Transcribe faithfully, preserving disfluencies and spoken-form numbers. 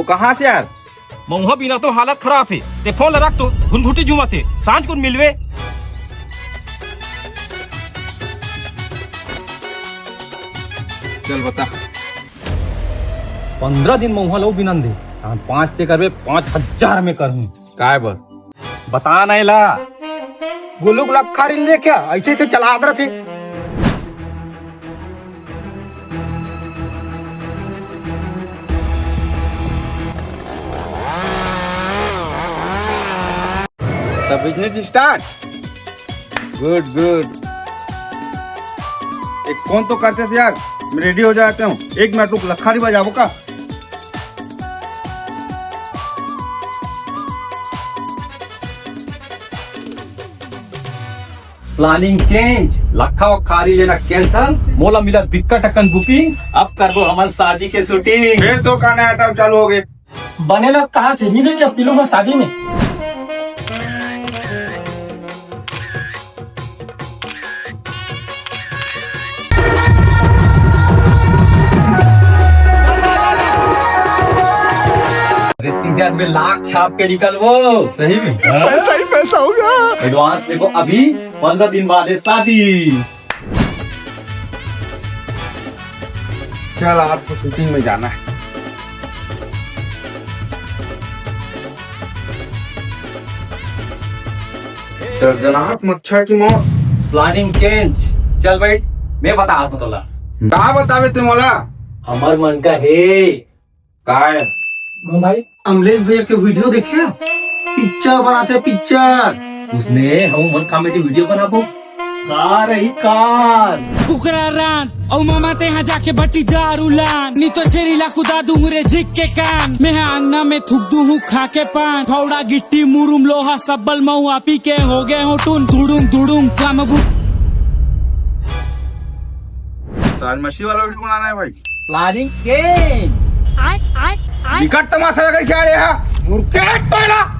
कहाँ से यार? मउहा बिना तो हालत खराब हे। ते फोन ल रख तो, घुनघुटी झूमत हे। सांझ कुन मिलबे। चल बता। पंद्रह दिन मउहा ल बिनन दे। पाँच ते करबे, पाँच हजार में करहूँ। काय बर? बता नहीं ला। गोलू के लखा रीन ले क्या? ऐसे तो चलात रथे। तब business start। Good, good। एक फोन तो करते से यार, मैं ready हो जाते हूँ। एक मिनट रुक, लखा रीन बजाबो का? Planning change, लखा वखा रीन लेना cancel, मोला मिला बिक्कट अकन booking, अब करबो हमन शादी के shooting। फिर तो का नया टर्म चालू हो गए। बने ला कहा थे, नहीं देखे पीलू में शादी में। अरे सीजन में लाख छाप के निकलबो। सही में? हाँ? पैसा ही पैसा होगा। Advance देखो, अभी पंद्रह दिन बाद है शादी। चल, आज तो shooting में जाना है। दर्दनाक मच्छर की मौत। Planning change। चल बैठ, मैं बतात हूँ तोला। का बताबे ते मोला? हमर मन का हे। काय? हाँ भाई, अमलेश भैया के video देखे? पिक्चर बनाथे, पिक्चर। उसने हम मन comedy video बनाबो। कार ही कार। कुकरा रान, अउ मामा तेहा जाके बटी दारू लान। नी तो छेरी ला कुदा दूं रे झिक के कान। मैं हा अंगना में थूक दूं हूँ खा के पान। फौड़ा गिट्टी मुरुम लोहा सब्बल मऊआ पी के हो गए हो टून। धुड़ुंग धुड़ुंग काम बु- तो आज मछली वाला video बनाना है भाई। Planning change। बिकट तमाशा लगे जा रहे हैं। मुर्केट पहला।